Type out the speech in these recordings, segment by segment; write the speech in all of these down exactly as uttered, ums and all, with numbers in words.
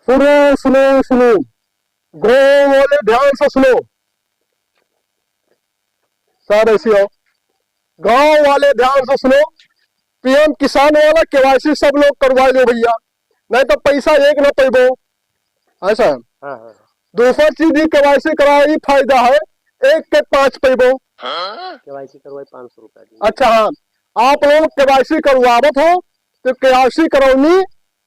पूरे सुनो, सुनो, गाँव वाले ध्यान से सुनो, सब ऐसे हो, गाँव वाले ध्यान से सुनो, पीएम किसान वाला केवाईसी सब लोग करवा लो भैया, नहीं तो पैसा एक ना पैबो। ऐसा है। हाँ, हाँ। दूसरा चीज भी केवाईसी कराओ, ये फायदा है, एक के पाँच पैबो। केवाईसी करवाई, पाँच सौ रुपया दी। अच्छा, हाँ, आप लोग केवाईसी करवावत हो तो केवाईसी करौनी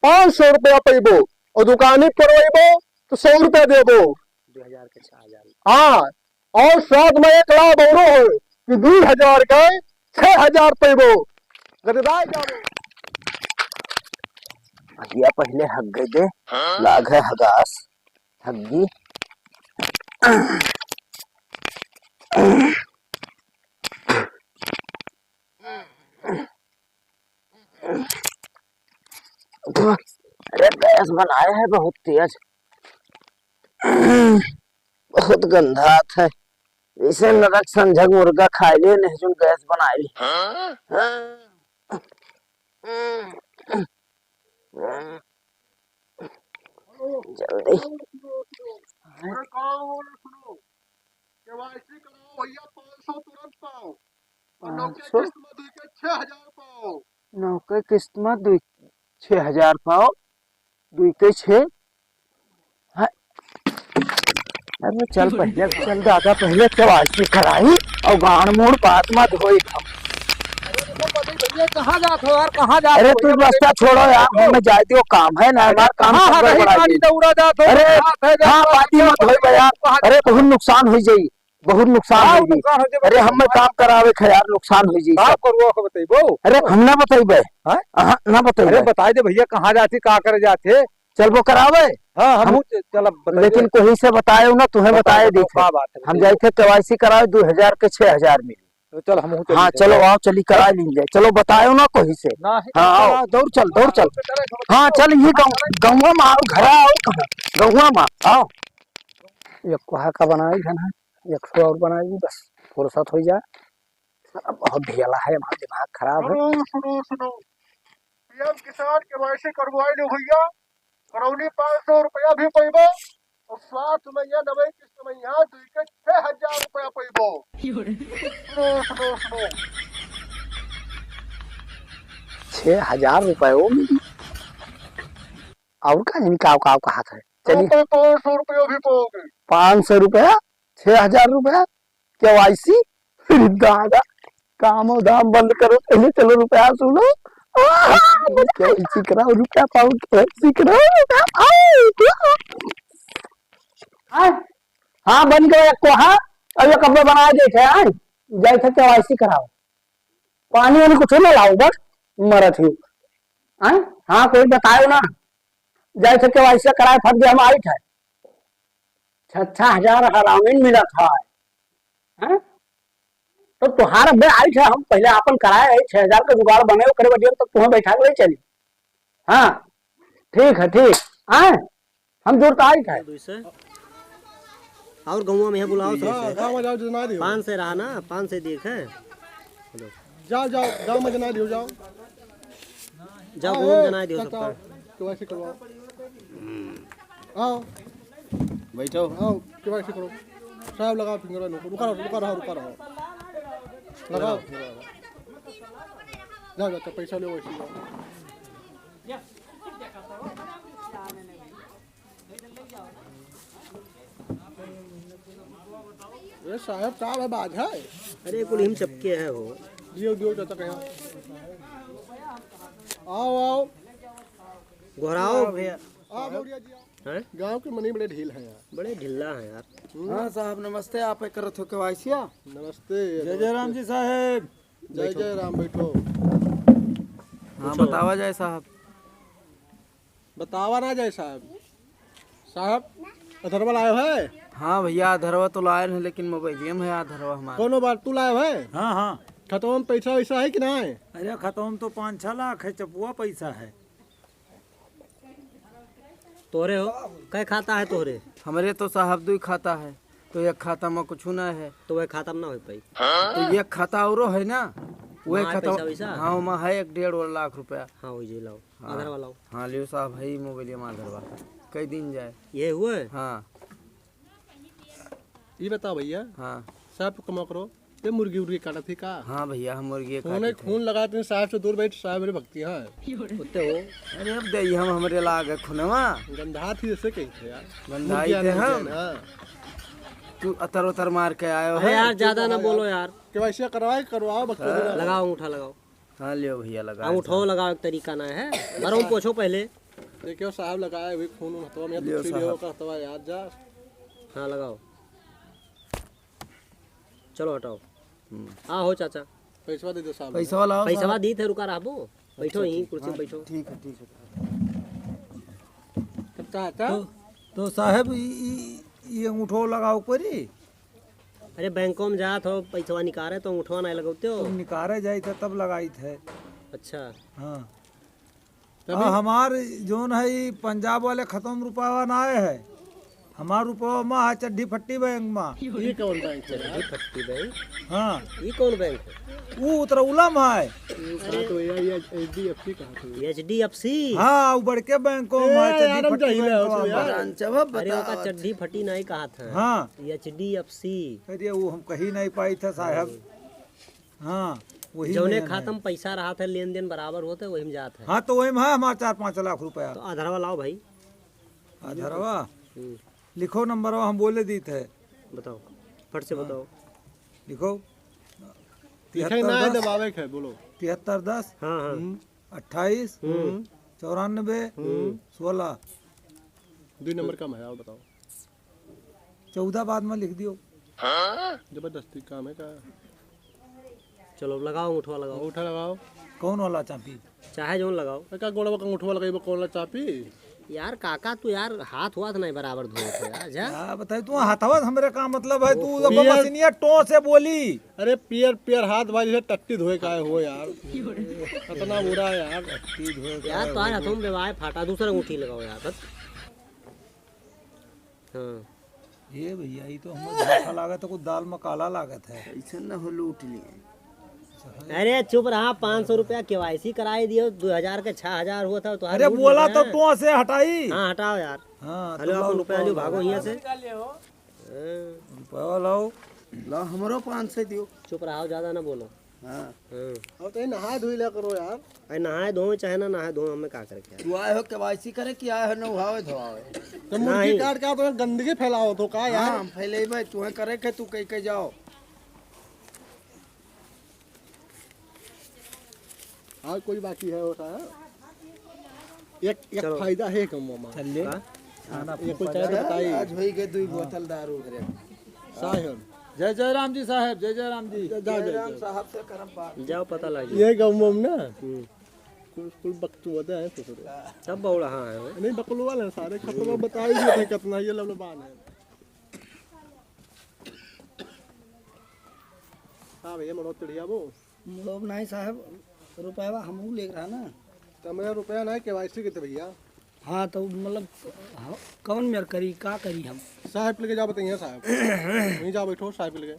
पाँच सौ रुपया पैबो, और दुकानी करवाइबो तो सौ रुपया देबो। दो हजार के छह हजार। हाँ, और साथ में एक लाभ औरो है कि दो हजार के छह हजार पैबो। गदराय जाबो। भैया पहले हग गए दे, लाग है हगास, हग्गी। अरे गैस बनाए है बहुत तेज, बहुत गंधात है। इसे नरक संझक मुर्गा खाए लिए नहीं जो गैस बनाए ली। जल्दी। अरे गाँव वाले सुनो, केवाईसी कराओ भैया, पाँच सौ तुरंत पाओ। और नौके पाँच सौ? किस्त में दुई के छह हजार पाओ। नौके किस्त में दुई, छह हजार पाओ, दुई के छह। हाँ। अरे चल पहले, चल दादा, पहले केवाईसी कराई और गाड़ मूड़ बाद में धोई हम। अरे तो पति भैया, कहाँ जात हो यार, कहाँ जात अरे हो? तू ये रास्ता बताइए। छोड़ो यार, हमें जाए दियो, काम है ना हमार, काम हाँ, सब हाँ, गड़बड़ा रही। दौड़ा जात हो, अरे, हाँ, पाती मत होई बे यार। अरे बहुत नुकसान हो जाई, बहुत नुकसान हाँ, हो जाई। नुकसान हो जाई, अरे हमें काम करावे खे यार, नुकसान हो जाई। काम करवा के बताइबो। अरे हम ना बताइबे। हाँ? हाँ, ना बताइबे। अरे बताई दे भैया, कहाँ जाती, का करे जाते? चलबो करावे। हाँ, हम हम, चलब, बताई दे। लेकिन कोई से बताए ना, तुम्हें बताओ, बताए बताओ, दी थे। का बात है, हम बताइए। जाए थे केवाईसी करावे, दो हजार के छह हजार मिली। तो चल, हमहू चली हाँ, चल। चलो, आओ, चली, करा लीन जाए। चलो, बतायो ना कोई से। नहीं, हाँ, आओ, चला। दौड़ चल, दौड़ चल। हाँ, चल, ये गाँव, गाँव में आओ, घर आओ, कहाँ? गाँव में आओ। एक कोहा का बनाई है ना, एक सौ और बनाई, बस फुर्सत हो जाए। अब बहुत ढेला है, हमारा दिमाग खराब है। सुनो, सुनो, सुनो। पीएम किसान केवाईसी करवाई लो भैया, करौनी पाँच सौ रुपया भी पैबो, और साथ में ये नवे किस्त में यहाँ दुई के छह हजार रुपया पैबो। सुनो, सुनो, सुनो। छह हजार रुपये वो मिली। और का जानी का, का, का हाथ है। चलिए। तो पाँच सौ रुपया भी पाओगे। पाँच सौ रुपया, छह हजार रुपया। केवाईसी? अरे दादा, काम और धाम बंद करो, पहले चलो रुपया सुनो। आह, केवाईसी कराओ, रुपया पाओ, केवाईसी कराओ, रुपया पाओ। हाँ, हाँ, बंद करो एक को, हाँ, अब ये कपड़े बनाए देखे, हाँ, जाए थे केवाईसी कराओ, पानी वानी कुछ ना लाओ, बस मरत ही, हाँ, हाँ, कोई बताओ ना, जाए थे केवाईसी कराए, फट गए हम आई थे। छह, छह हजार हरामीन मिलत है, हैं? तो तुहार अबे आई थे, हम पहले आपन कराए है, छह हजार का जुगाड़ बने, ओकरे बदियन तो तुम्हें बैठा के ले चली। हाँ, ठीक है, ठीक, हाँ, हम जुड़ता आई थे। दुई सौ। और गौवा में यहाँ बुलाओ सब। हाँ, गाँव में जाओ, जना दियो। पाँच सौ रहा ना, पाँच सौ देख है। जाओ, जाओ, गाँव में जना दियो, जाओ। जाओ, हाँ, गाँव में ए, जना दियो चाचा, सबका। केवाईसी करवाओ। आओ। बैठो। आओ, केवाईसी करो। साहब लगाओ फिंगर वालों को। रुका रहो, रुका रहो, रुका रहो। लगाओ। लगाओ, लगाओ। जाओ, जाओ, पैसा लो, वैसे जाओ। ए साहब, का है, बाज है? अरे, कुल हिम चपके है हो। दियो, दियो, चाचा, कहाँ? आओ, आओ। गोहराओ। भैया। आओ, भैया जी, आओ। हैं? गाँव के मनई बड़े ढील हैं यार। बड़े ढिल्ला हैं यार। हम्म। हाँ साहब, नमस्ते। आप एक करत हो केवाईसिया? नमस्ते, जय जय राम नमस्ते। जी साहब। जय बैठो। जय राम, बैठो। हाँ, पूछो। बतावा जाए साहब। बतावा ना जाए साहब। साहब, अधरवा लाए है? हाँ भैया, अधरवा तो लाए हैं, लेकिन मोबाइलिया में है अधरवा हमारा। कौनो बात, तू लाए है? हाँ, हाँ। खतवा में पैसा वैसा है कि ना है? अरे, खतवा में तो पाँच छह लाख है, चपुआ पैसा है। तोरे हो? कै खाता है तोरे? हमरे तो साहब दुई खाता है, तो एक खाता में कुछ ना है। तो वह खाता में ना हो पाई। तो एक खाता औरो है ना, वही वहाँ है खतवा-, पैसा वैसा? हाँ, वहाँ है एक डेढ़ लाख रुपया। हाँ, वही जे लाओ। हाँ। आधार वाला लाओ। हाँ, लियो साहब, है ही मोबाइल में आधार वाला। कई दिन जाए। ये हुए? हाँ। ये बताओ भैया। हाँ। साहब कमा करो, ये मुर्गी उर्गी काटत ही का? हाँ भैया, हम मुर्गी खून है, काटत हैं। खून लगाते हैं, साहब से दूर बैठ, साहब मेरे भक्ति, हाँ। उत्ते हो। अरे अब दे, हम हमरे लागे खुनवा। गंधा थी जैसे कही थे यार। गंधाई मुर्गिया थे नहीं हम। जाए ना। तू अतर उतर मार के आयो अरे है। यार, ज्यादा ना बोलो यार। केवाईसी करवाए, करवाओ, बकचोदी हाँ। ना। लगाओ अंगूठा, लगाओ। हाँ, लियो भैया, लगाओ। अंगूठो लगाओ, एक तरीका ना है। बरहू पोछो पहले। देखियो साहब लगाए हुए खून उन हथवा में, लियो तू छीलियो साहब। का हथवा याद जा। हाँ, लगाओ। चलो, हटाओ। हम्म। आ हो चाचा। पैसवा दे दो साहब। पैसवा लाओ पैसवा साहब। दी थे, रुका रहबो। बैठो अच्छा, यहीं, ठीक। कुर्सी हाँ, बैठो। ठीक है, ठीक है। तो चाचा? तो, तो साहब, ई, ई, ई अंगूठो लगाओ कोरी? अरे, बैंकों में जात हो, पैसवा निकारे तो अंगूठवा नहीं लगौते हो। तुम निकारे जाइत है, तब लगाइत है। अच्छा। हाँ। तभी आ, हमार जौन है, ई पंजाब वाले खतवा में रुपया ना आए है। हमार रुपया मा है चड्ढी फट्टी बैंक मा। ये कौन बैंक है यार? चड्ढी फट्टी बैंक? हाँ। ये कौन बैंक है? वो उतरौला मा है। ये कहा तो यार, ये एच डी एफ सी कहा तो। H D F C? हाँ, वो बड़के बैंकों ए, मा है, यार, चड्ढी हम फट्टी जाहिल है बैंक उसमें मा। यार। अरे, ओका चड्ढी फटी नहीं कहा था। हाँ। H D F C. अरे, वो हम कही नहीं पाई था साहब। हाँ, वही जौने में खाता है। में पैसा रहत है, लेन देन बराबर होत है, वही में जात है। हाँ, तो वही में है हमार चार पाँच लाख रुपया। तो आधारवा लाओ भाई। आधारवा? हम्म। लिखो नंबरवा, हम बोले दीत है। बताओ, फट से हाँ। बताओ। लिखो। लिखे ना है, तिहत्तर दस। दबावे के है, बोलो। तिहत्तर दस। हाँ, हाँ। हम्म। अट्ठाईस। हम्म। चौरानबे। हम्म। सोलह। दुई नंबर कम है, और बताओ। चौदह बाद में लिख दियो। जबरदस्ती काम है का? चलो, लगाओ, अंगूठवा लगाओ। अंगूठा लगाओ। कौन वाला चापी? चाहे जौन लगाओ। ए, का गोड़वा का अंगूठवा लगाइबो, कौन वाला चापी? यार काका, तू यार हाथ वाथ नहीं बराबर धोत हो यार, जा। क्या बताई तू, हथवा से हमरे का मतलब है, तू ओ, अब पियर मशीनिया टो से बोली। अरे पियर पियर हाथ भाई, जैसे टट्टी धोए का हो यार। इतना बुरा है यार। टट्टी धोए का यार, हो। तोहार हथवा में बेवाय फाटा, दूसरा अंगूठी लगाओ यार, बस। हाँ। ये भैया, ये तो हमें धोखा लागत है, कुछ दाल में काला लागत है। ऐसे न हो, लूट लिए। अरे चुप रहा, पाँच सौ रुपया केवाईसी कराई दियो, दो हजार के छह हजार हुआ था, तो अरे बोला तो टो से हटाई। हाँ, हटाओ यार। हाँ, हेलो, तो अपन रुपया जो भागो हियाँ से। हाँ। रुपया लाओ। ला, हमरो पाँच सौ दियो। चुप रहो, ज्यादा ना बोलो। हाँ। हाँ। अब तो ये नहाए धोए लिया करो यार। अरे नहाए धोए चाहे ना नहाए धोए, हमें का करे के यार? तू आए हो केवाईसी करे कि आए हो नहावे धोआवे? तो मुर्गी नहीं। काट के आप गंदगी फैलाओ तो का यार? हाँ, हम फैलेबे, तुम्हें करे के तू कह के जाओ। और कोई बाकी है वो साहब? एक, एक चलो। फायदा है कम मामा। चल ले। हाँ? खाना ये कोई फूका चाय जाए। बताई। आज होई गए दुई हाँ। बोतल दारू घरे। साहब। जय जय राम जी साहब, जय जय राम जी। जय जय जय राम जय। साहब से करम बात। जाओ पता लग ये गाँव में ना। हम्म। कुल, कुल बकचोदा है ससुर। सब बौड़ा हाँ है। नहीं बकलो वाले हैं सारे, खतवा बताई दिए थे कितना ये लबलबान है। हाँ भैया, मरो चिड़िया वो। मुड़ो नहीं साहब, रुपया हमहू लेके रहा ना। तो मेरा रुपया नहीं, केवाईसी के थे भैया। हाँ, तो मतलब, हाँ, कौन मेर करी, का करी हम? साहब लेके जाओ, बताइए साहब। वहीं जाओ, बैठो, साहब लेके।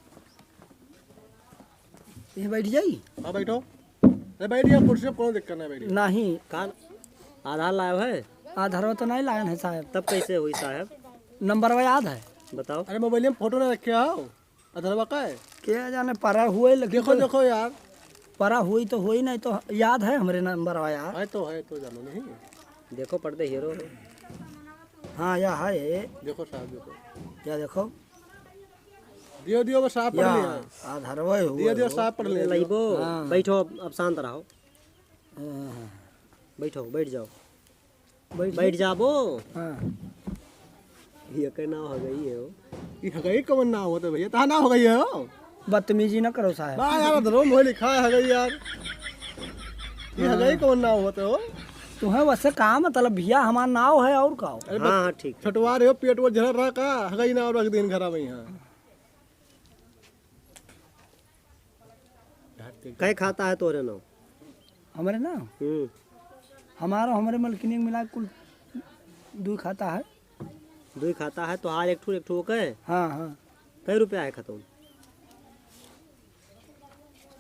ये बैठ जाई? हाँ, बैठो। अरे बैठ जाओ, कुर्सी पे, कोनो दिक्कत नहीं, बैठ जाओ। नहीं। कान आधार लायो है? आधारवा तो नहीं लायन है साहब। तब कैसे हुई साहब? नंबरवा याद है? बताओ। अरे मोबाइल में फोटो ना रखे हो? अधरवा का है? क्या जाने, परा हुए, लेकिन देखो, तो देखो यार। परा हुई तो हुई, नहीं तो याद है हमरे नंबरवा यार। है तो, है तो, जानो नहीं। देखो, पर्दे हीरो। हाँ, या है ये। देखो साहब, देखो। क्या देखो? दियो, दियो, बस साहब पढ़ या, लिया। आधरवा हुए दियो, दियो, हो। साहब पढ़ लिया, दियो। लाइबो, हाँ। बैठो, अब शांत रहो। हाँ, हाँ। बैठो, बैठ जाओ। बैठ बैठ जा। जाबो। हाँ। ये के नाव हगई है हो। ये हगई कौन नाव होता है भैया? तहा नाव हगई है हो। बदतमीजी ना करो साहब। बा यार, धर्म हो लिखा है हगई यार। ये हाँ। हगई कौन नाव होता हो? तुम्हें वैसे का मतलब भैया, हमार नाव है और का हो? अरे हाँ, बस हाँ, ठीक है। छटवा रहे हो, पेट वो झर रहा का? हगई नाव रख दिन घरा में यहाँ। कै खाता है तोरे नाव? हमरे नाव? हम्म। हमारा, हमरे मलकिनी के मिला के कुल दुई खाता है। दुई खाता है, तोहार एक ठो, एक ठो ओके? हाँ, हाँ। कै रुपया है खतौन?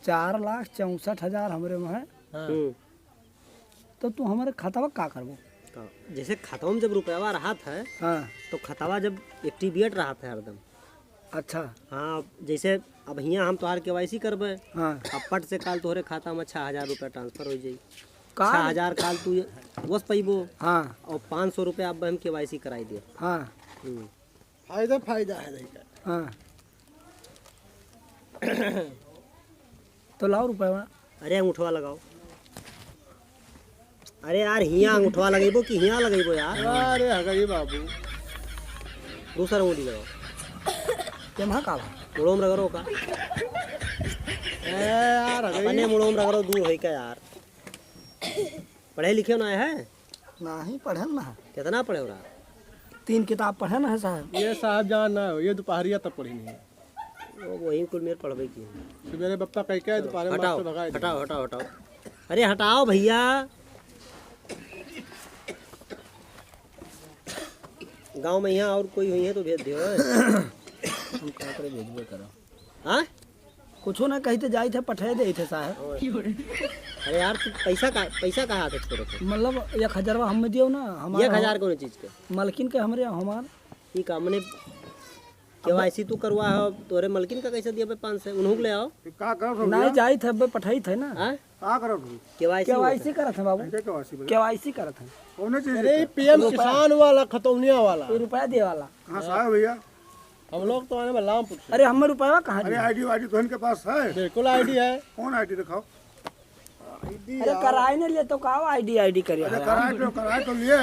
चार लाख चौसठ हजार हमरे में है। हाँ। हम्म। तो तू हमरे खतवा का करबो? का? जैसे खतवा में जब रुपया रहत है, हाँ। तो खतवा जब activate रहत है हरदम। अच्छा। हाँ, जैसे अब हियाँ हम तोहार KYC करबे, हाँ। अब पट से काल तोहरे खाता में छः हजार रुपया transfer हो जाई। काल? छः हजार काल तू वस पइबो। हाँ। और पाँच सौ रुपया अब हम KYC कराई दे। हाँ। हम्म। फायदा, फायदा है भाई का। हाँ। तो लाओ रुपया। अरे अंगूठवा लगाओ। अरे यार, हियाँ अंगूठवा लगइबो कि हियाँ लगइबो यार? अरे हगई बाबू। दूसर अंगूठी लगाओ। तेम्हा का बा? मुड़ोम रगड़ो का? ए यार, हगई। अपने मुड़ोम रगड़ो, दूर होई का यार? पढ़े लिखे ना है? नाही, पढ़न ना है। कितना पढ़े हो रहा? तीन किताब पढ़न है साहब। ये साहब जान ना हो, ये दुपहरिया तक पढ़ी नहीं। वो वही कुल मेर पढ़बे की। सुबेरे बप्पा कह के चलो, दोपहर में हटाओ, मास्टर भगाए दे। हटाओ, हटाओ, हटाओ। अरे हटाओ भैया। गाँव में यहाँ और कोई हुई है तो भेज दियो, हैं? हम का करे भेजबे करो। हाँ? कुछो ना कही तो जाई थे, पठे दे थे साहब। अरे यार, तू पैसा का, पैसा कहाँ से छोड़े थे? मतलब, एक हजारवा हमें दियो ना, हमारा एक हजार कौन चीज के? मलकिन के हमरे, हमार। ठीक है, हमने KYC तू करवा हो, तोरे मलकिन का कैसे दिया बे पाँच सौ? उन्हों को ले आओ। का करो नहीं, जाई थे, अब पठाई थे ना। हाँ? का करो तू? KYC KYC होता है। करत है बाबू। कैसे KYC बोले? KYC करत है। कौन चीज अरे, है? PM रुपया। किसान वाला, खतौनिया वाला। ये रुपया दे वाला। कहाँ से आया भैया? हम लोग तो आने बलरामपुर से। अरे, हमें रुपया कहाँ अरे, दिया? ID वाईडी तो इनके पास है। बिल्कुल ID है। कौन ID दिखाओ? अरे, कराई नहीं ले तो का ID, ID करे अरे, है? कराए तो, कराए तो लिए।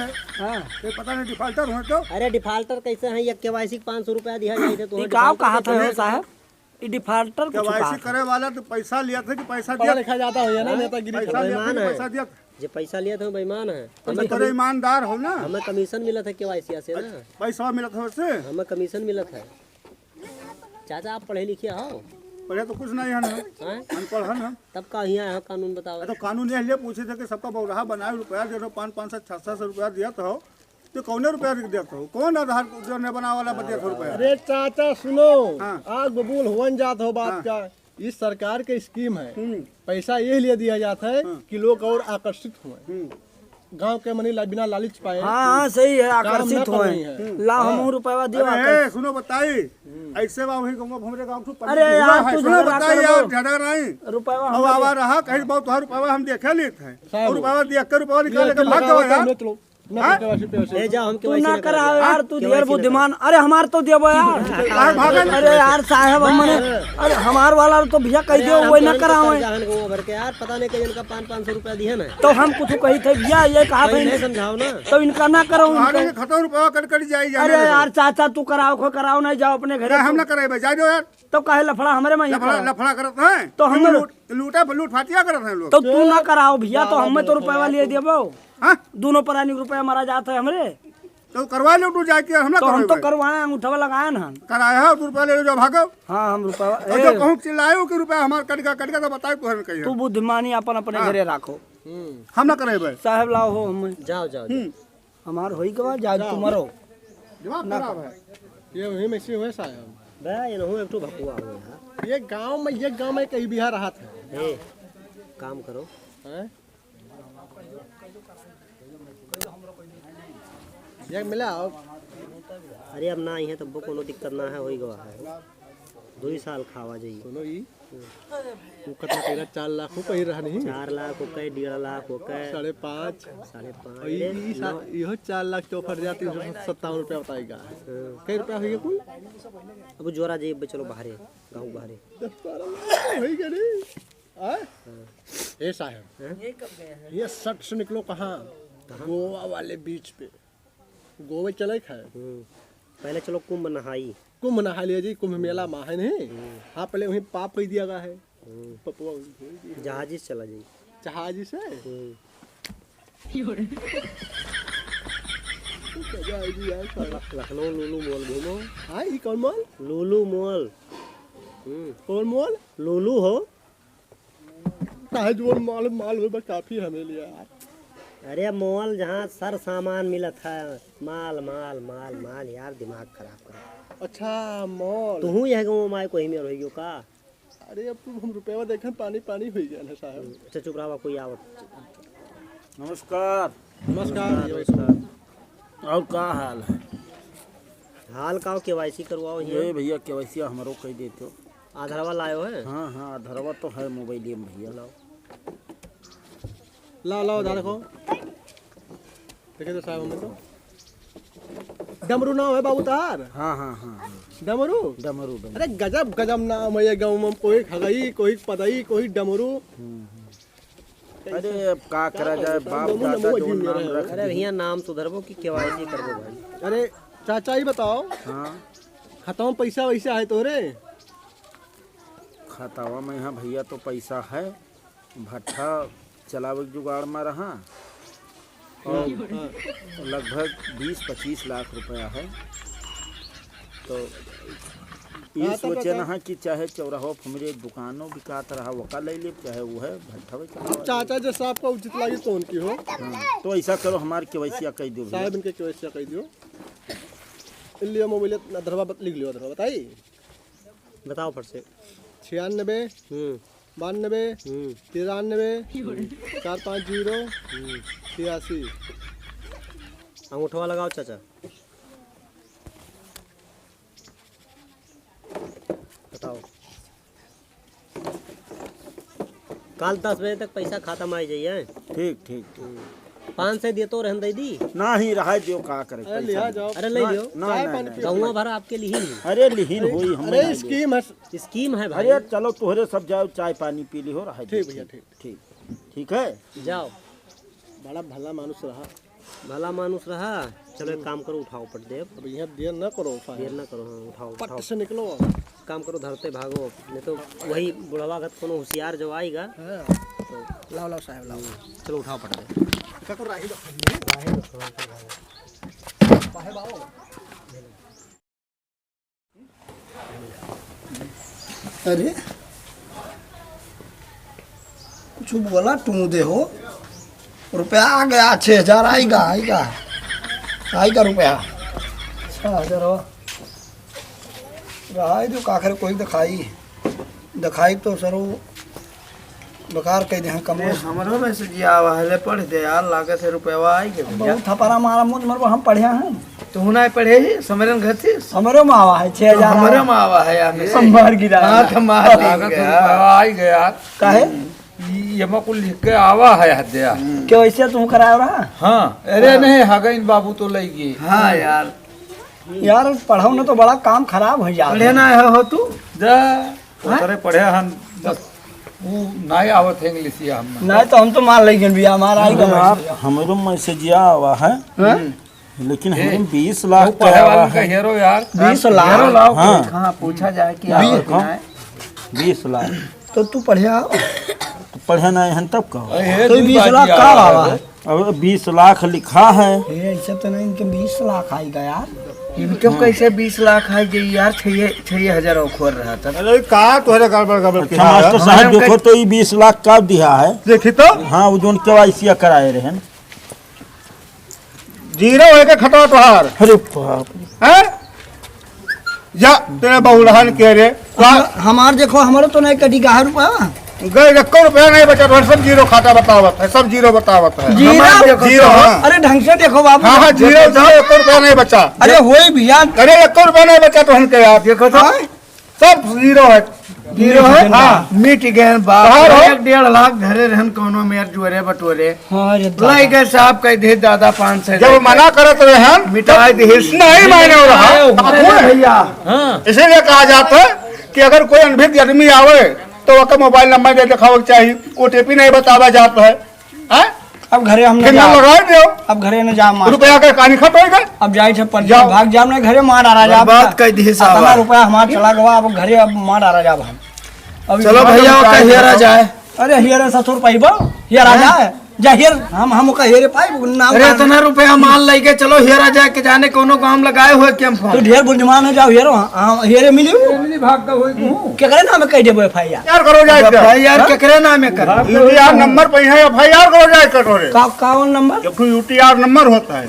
हाँ। ये पता नहीं defaulter हुए तो। अरे, defaulter कैसे हैं? ये KYC के पाँच सौ रुपया दिया जाए थे, तो ये defaulter कहा था कैसे हो हैं? साहब? ये defaulter कुछ KYC कहा था। करे वाला तो पैसा लिया था कि पैसा पढ़ा दिया? लिखा ज्यादा हो गया ना, हाँ? नेतागिरी पैसा चला। लिया था बेईमान कि है। पैसा दिया? जे पैसा लिया था, बेईमान है। तो हमें तो कमी-, ईमानदार हो ना। हमें commission मिला था KYC से ना। अच्छा, पैसा मिला था उससे? हमें commission मिला था। चाचा, आप पढ़े लिखे हो? पढ़े तो कुछ नहीं है ना। हैं? अनपढ़ है ना। तब का हियाँ आए हो कानून बतावे? अरे तो कानून ये लिए पूछे थे कि सबका बौराहा बनाए, रुपया दे दो, पाँच, पाँच सौ, छह सौ रुपया दिया तो हो। तो कौने रुपया देत हो? कौन आधार जो ने बनावे वाला पर देत हो रुपया? अरे चाचा सुनो, हाँ। आग बबूल होवन जात हो बात हाँ। का। इस सरकार के scheme है, हम्म। पैसा ये लिए दिया जाता है हाँ। कि लोग और आकर्षित हुए। हम्म। गाँव के मनी ला-, बिना लालच पाए हाँ, हाँ, सही है, काम आकर्षित ना हुए। करनी है। हम्म। ला, हाँ। हमहू रुपया दियो, अरे, आकर्षित। सुनो बताई, हम्म। ऐसे बा वही गाँव, हमरे गाँव के अरे पंडित यार, हुआ है। तू सुनो झगड़ा बताई कर यार, लो। झगड़ा नहीं। रुपया अब हमारे आवा रहा, कहीं बहुत तोहार रुपया हम देखे लेत है। साहब, और रुपया दिया के रुपया निकाल ये के भाग लगाओ गवा यार। तो हम लोग ना हाँ? करवा सकते हैं। ले जाओ, हम तू KYC ना ना कराओ करावे। यार, हाँ? तू KYC ढेर ना बुद्धिमान। कराओ। अरे हमार तो देबो यार। काहे भागल? अरे यार साहब, हम मने, अरे हमार वाला तो भैया कह अरे दियो, यार, हम वही ना तोहरे करावे। जहन गवा भर के यार, पता नहीं कई इनका पाँच, पाँच सौ रुपया दिए ना। तो हम कुछ कही थे भैया, ये कहा कहीं था नहीं समझाओ ना। तो इनका ना करो, तुम्हारे उनका। ये खतम रुपया कट कट जाई, जाने अरे दो। यार चाचा, तू कराओ, खो कराओ, नहीं जाओ अपने घरे अरे हम तू। ना करे भाई, जाए दो यार। तो काहे लफड़ा हमरे में ही लफड़ा, करा? लफड़ा करत हैं। तो हम तुम लोग लूट, लूटा, लूट फाटिया करत हैं लोग। तो तू ना कराओ भैया, तो हमें तो रुपया लिए देबो। हाँ? दोनों परानी के रुपया मारा जात है हमरे। तो करवा लो तू जाके, हम ना तो हम तो करवाए। करवाए, अंगूठवा लगाए ना हम। कराए हो, तू रुपया ले लो, जाओ भागो। हाँ, हम रुपया, और ए। जो कहूँ चिल्लाए हो कि रुपया हमार कट गया, कट गया, तो बताए तू हमें कहिए। तू बुद्धिमानी अपन अपने हाँ। घरे राखो। हम्म। हम ना करे भाई। साहब लाओ हो हमें। जाओ, जाओ, जाओ। हम्म। हमार होई गवा, जाए जाओ। तू मरो। दिमाग ना खराब कर। है। ये वही में से हुए साहब। बे, ये नहु एक ठो भकुआ हो यार। ये गांव में, ये गांव में कहीं बिहार हाथ है। ए, काम करो। हैं? ये मिला आओ। अरे अब ना आई है तब वो कोनो दिक्कत ना है, होई गवा है। दुई साल खावा जाई। सुनो ई, उ कतना कइला, चार लाख हो कही रहा नहीं? चार लाख हो कहे, डेढ़ लाख हो कहे। साढ़े पाँच। साढ़े पाँच, और ई, अरे, ई सा-, नौ। इहो चार लाख चौपट जाती है, सत्तावन रुपया बताएगा। हाँ। कई रुपया होइगा कुल? अब जोरा जे, चलो बाहरे, गाँव बाहरे। दस बारह लाख होइगा नहीं? आय? हाँ। ए साहब, हैं? ये सट से निकलो कहाँ? कहाँ? गोवा वाले बीच पे। गोवा चले खाए। हम्म। पहले चलो कुंभ नहाई। कुंभ नहा लिया जी, कुंभ मेला में है नहीं? हम्म। हाँ, पहले वहीं पाप कई दिया गया है। हम्म। पपुआ वहीं छोड़ दिया। जहाजी से चला जाई। जहाजी से? हम्म। मजा आएगी यार, साला। लखनऊ लुलु मॉल घूमो। हाँ, ई कौन मॉल? लुलु मॉल। हम्म। कौन मॉल? लुलु हो। काहे जो माल, माल होए बा काफी हमें लिए यार। अरे मॉल जहाँ सर सामान मिलत है, माल, माल, माल, माल, यार दिमाग खराब कर। अच्छा, मॉल। तुहूँ यह गाँव में कोई मेर होइयो का? अरे, अब तू हम रुपया देखे, पानी पानी हुई गया ना साहब। अच्छा, चुप रहा, कोई आवत। नमस्कार। नमस्कार, नमस्कार, ये भाई। नमस्कार। और का हाल है? हाल का हो, केवाईसी करवाओ ये। ये भैया, केवाईसी हमरो कई देते हो। आधारवा लायो है? हाँ, हाँ, आधारवा तो है मोबाइल में भैया। लाओ। लाओ, लाओ, आधार देखो। देखे तो साहब, हमें तो डमरू नाम है बाबू तार। हाँ, हाँ, हाँ, हाँ। डमरू? डमरू, डमरू। अरे गजब, गजब नाम है ये गाँव में। कोई खगई, कोई पदई, कोई डमरू। हम्म, हम्म। अरे अब का करा जाए, बाप दादा जो नाम रख अरे भैया, नाम सुधरबो कि केवाईसी करबो भाई? अरे चाचा, ही बताओ। हाँ। खातावा में पैसा वैसा है तोरे? खातावा में, हाँ भैया, तो पैसा है, भट्ठा चलावे के जुगाड़ में रहा और हाँ। लगभग बीस पच्चीस लाख रुपया है। तो ई हाँ, तो सोचे बता। ना कि चाहे चौराहा पे हमरे दुकानों बिकात रहा, वका ले ले, चाहे वो है भट्ठा में चलावे। चाचा, जैसा आपका उचित लागे तो उनकी हो। हाँ, तो ऐसा करो, हमार केवाईसिया कई दो भैया। साहब, इनके केवाईसिया कई दियो। लियो मोबाइल, अधरवा बत-, लिख लियो, अधरवा बताई। बताओ फट से। छियानबे, हम्म। बानबे, हम्म। तिरानबे, हम्म। चार पाँच जीरो, हम्म। छियासी। अंगूठवा लगाओ चाचा। बताओ। काल दस बजे तक पैसा खाता में आ जाइए। ठीक, ठीक, ठीक। हम्म। पाँच सौ दिए तो रहन दे दी। नाही, रहा दियो, का करे, अरे, पैसा लिया नहीं। जाओ। अरे, ले ना, लियो। ना, चाय ना, पानी ना। P low. गौवा भर आपके लिए ही नहीं। अरे, लिहिन होई, हमें अरे, ना स्कीम है। स्कीम है भाई। अरे, चलो, तोहरे सब जाओ, चाय पानी पी ली हो, रहा ठीक दियो, भैया, ठीक। ठीक, ठीक। ठीक है? जाओ। बड़ा भला मानुस रहा। भला मानुस रहा। चलो, एक काम करो, उठाओ पट देब। अब यहाँ देर ना करो, साहब। देर ना करो, हाँ, उठाओ, पट उठाओ। से निकलो। काम करो, धरते भागो, नहीं तो वही बुढ़वा का कोनो होशियार जो आएगा। हाँ। तो लाओ, लाओ साहब, लाओ। चलो, उठाओ पट देब। काको राही दो। राही दो, राही दो। अरे, कुछ बोला तू दे हो, रुपया आ गया, छः हजार आएगा, आएगा, आएगा रुपया, छः हजार हो रहा है, जो का करे कोई दिखाई, दिखाई तो सरो बेकार कह दे हैं, कमो ए, से। हमरो मैसेजिया आवा है, ले पढ़ दे यार, लागत है रुपया आई के भैया। बहुत थपरा मारा मुझ मरबो, हम पढ़े हैं। तू ना पढ़े ही, समरन घर थी। हमरो में आवा है, छह हजार हमरो आवा। में आवा है यार, मैसेज। हम मार गिरा। हाँ, तो मार लागत है यार। रुपया आई गया यार। काहे? ये, ये में कुल लिख के आवा है हद्या। हम्म। क्यों ऐसे तुम कराओ रहा? हाँ, अरे हाँ। नहीं, हगइन बाबू तो लई गए। हाँ यार। यार, पढ़ो ना तो बड़ा काम खराब हो जाता पढ़े है। ना है हो तू? जा। हाँ? ओकरे पढ़े हन, बस, ऊ नाई आवत है इंग्लिशिया हम। नाई तो हम तो मान लेंगे भैया, हमारा आई अरे गवा आप, है। हमरो मैसेजिया आवा है, हाँ? लेकिन ए, हमरे बीस लाख वो का पढ़े आवा वाले का है। हेरो यार। बीस लाख? हेरो लाओ, हाँ। हाँ, पूछा जाए कि बीस, आवत हाँ। है। बीस लाख। तो तू पढ़े आओ। तो पढ़े ना हन तब का? अरे, तो दू बीस लाख बाजी का आवा आवा है। है? अब बीस लाख लिखा है। ए, ऐसा तो नहीं, इनके बीस लाख आएगा यार। इनके हाँ। कैसे बीस लाख आई गई यार? छः, छः हजार और खोल रहा था। अरे का तोहरे गड़बड़ गड़बड़ अच्छा, किया है? मास्टर साहब, हमने देखो तो ये बीस लाख का दिया है। देखी तो। हाँ, वो जोन केवाईसी कराए रहे हैं। जीरो है के खतवा तोहार। अरे बाप रे। हैं? जा, तेरे बहुलहन के रे। हम-, हमार देखो, हमारो तो नहीं कटी गाहर रुपया। गए, एको रुपया नहीं बचा, तो सब जीरो खाता बतावत है, सब जीरो बतावत है। जीरो? हमार देखो जीरो, तो। हाँ। अरे ढंग से देखो बाबू। हाँ, हाँ, जीरो, देखो तो। जीरो, एको रुपया नहीं बचा। अरे होई भैया। अरे एको रुपया नहीं बचा तो हमके यार। देखो तो। हाँ? सब जीरो है। जीरो है? हाँ। मिट गए बाप। बाहर हो। एक डेढ़ लाख धरे रहन कोनो मेर जुअरे बटोरे। हाँ रे दादा। लइके साहब कह दे दादा पाँच सौ जब लेके। मना करत रहे हम, मिटाई तब दिहिस। नहीं माने हो रहा। अरे अब अरे हुए। भैया। हाँ। इसीलिए कहा जाता है कि अगर कोई अनभिज्ञ आदमी आवे तो ओकर मोबाइल नंबर दे दिखावे के चाहिए, ओटीपी नहीं बतावा जाता है। हैं? अब घरे हम न फिर ना जाब। लगाए दियो। अब घरे न जाब मास्टर। रुपया के कहानी खत्म हो गए। अब जाई छे पंडित जाओ। भाग जाब नहीं घरे मार डारा जाब। बर्बाद कर दिहिस अतना साहब। रुपया हमार चला गवा, अब घरे अब मार डारा जाब हम। अब चलो इतना भैया, रुपया ओका हेरा जाए। अरे हेरे ससुर पाइबो, हेरा हैं? जाए। जा हेर, हम, हम ओका हेरे पाइब, नाम अरे, का इतना रुपया माल लेके चलो, हेरा जाए के जाने कौनो काम लगाए हुए कैंप तू में। ढेर बुद्धिमान हो जाओ, हेरो, हाँ, हाँ, हेरे मिली हो। मिली भाग का होई कहूँ। केकरे नाम कह देबो एफआईआर? यार करो जाए क्या? एफआईआर हाँ? केकरे नाम है कर? यूटीआर नंबर पे है, एफआईआर करो जाए कटोरे। का, कौन नंबर? एक ठो यूटीआर नंबर होता है।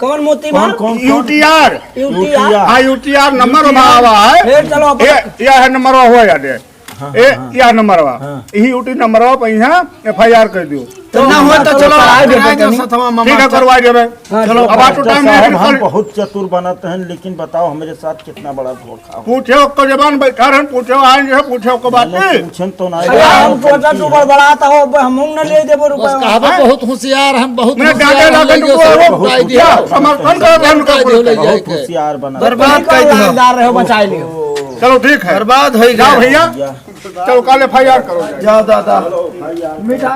कौन मोती कौन, मार? कौन, कौन? यूटीआर। यूटीआर। हाँ, यूटीआर नंबर यूटीआर। हमारा आवा है। फिर चलो अपन ये, यह है नंबर हुआ याद है। ए, या नंबरवा, हाँ। यही यूटी नंबरवा पे यहाँ एफ आई आर कर दियो। तो ना हो तो चलो, चलो, कराए देबे कराए दो तनी। सतवा मामा, ठीक है, चल। करवा देबे। हाँ, चलो, अब आज तो मास्टर टाइम साहब, नहीं है, हम कल बहुत चतुर बनत हैं, लेकिन बताओ, हमारे साथ कितना बड़ा धोखा हो। पूछे ओकर जबान बैठा रहन, पूछे आए जो है, पूछे ओकर बात नहीं, नहीं। पूछन तो ना अरे, आए। हम सोचा तू बड़बड़ाता हो, अब हम न ले देबो रुपया। बस कहबो हाँ? बहुत होशियार, हम बहुत मैं होशियार, डांटे हम लागन ले तो गए, वो सब बहुत उठाई दिया। होशियार। समर्थन कर रहे हैं उनका समर्थन कर दिया, ले बहुत जाके। होशियार बना। बर्बाद कर दिया। लालदार रहे, बचाए लियो। चलो, ठीक है। बर्बाद हो जाओ गया। भैया, भैया। चलो, कल एफ आई आर करो। जाओ दादा।